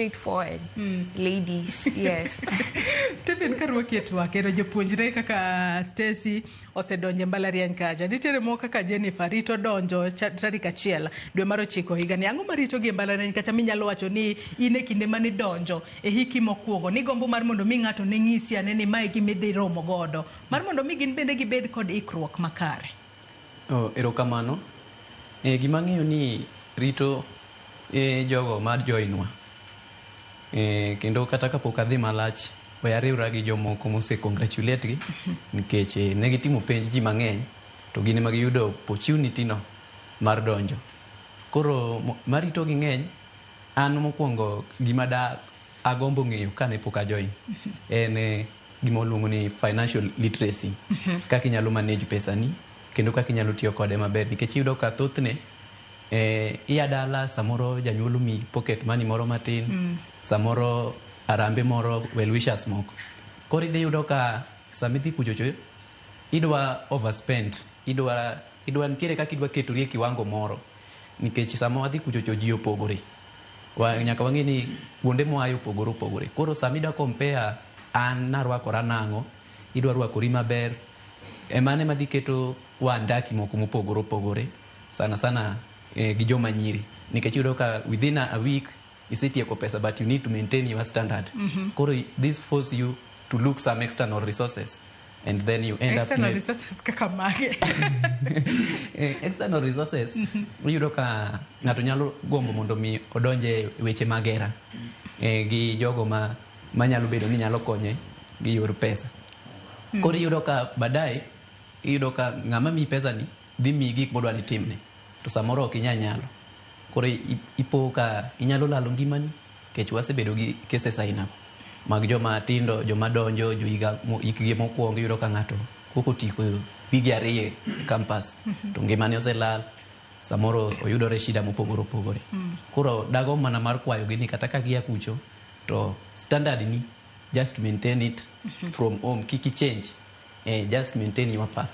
Straightforward. Ladies, yes. Stephen, karwaki e twak, ero jopuonjre kaka Stacy osedonjo e mbalariany kacha. Nitiere moko kaka Jennifer rito donjo tarik 1 dwe mar 9 higani. Ang'o maritogi e mbalariany kacha minyalo wacho ni in e kinde manidonjo e hiki mokwongo nigombo mar mondo mi ng'ato ne ng'isi ane ni mae gima idhi romo godo mar mondo mi gin bende gibed kod ikruok makare? Oh, erokamano. Gima ang'eyo ni rito jogo mar join wa. Kendo kata kapok adhi malach, we ariwra gi jomoko mose congratulate gi nikech ne gitimo penj ji mang'eny to gin ema giyudo opportunity no mar donjo. Koro marito gi ng'eny, an mokwongo gima da agombo ng'eyo kane pok a join en gima waluongo ni financial literacy. Kaka inyalo manage pesa ni kendo kaka inyalo tiyo kode maber, nikech iyudo ka thothne iya dala, samoro janyuol omiyi pocket money moro matin, samoro arambe moro, well wishers moko. Koro idhi yudo ka sama idhi kuchocho idwa overspend, idwa nitiere kaka idwa ketori e kiwango moro, nikech sama wadhi kuchocho ji opogore. Nyaka wang'e ni kuonde moaye opogore opogore. Koro sama idwa compare an narwakora nang'o, idwa rwakori maber, emano ema dhi keto wandaki moko mopogore opogore, sana sana gi joma nyiri, nikech iyudo ka within a week isetieko pesa, but you need to maintain your standard. Koro this force you to look some external resources and then you end External up resources kaka mage? External resources, iyudo ka ng'ato nyalo gombo mondo mi odonje weche mag hera gi jogo ma manyalo bedo ni nyalo konye gi yor pesa. Koro iyudo ka baadaye iyudo ka ng'ama miyi pesa ni dhi miyi gik modwa ni timne, to samoro ok inya nyalo. Koro ipo ka inyalo lalo ngimani, nikech wasebedo gi cases aina go mag joma tindo, joma donjo jo higa hikgi mokwongo. Iyudo ka ng'ato koko otieko wige 2 e campus to ngimane oselal, samoro oyudore shida mopogore opogore. Koro dagomb mana mar kwayogi ni kata ka gia kucho to standard ni just maintain it from home, kik i change, just maintain your path.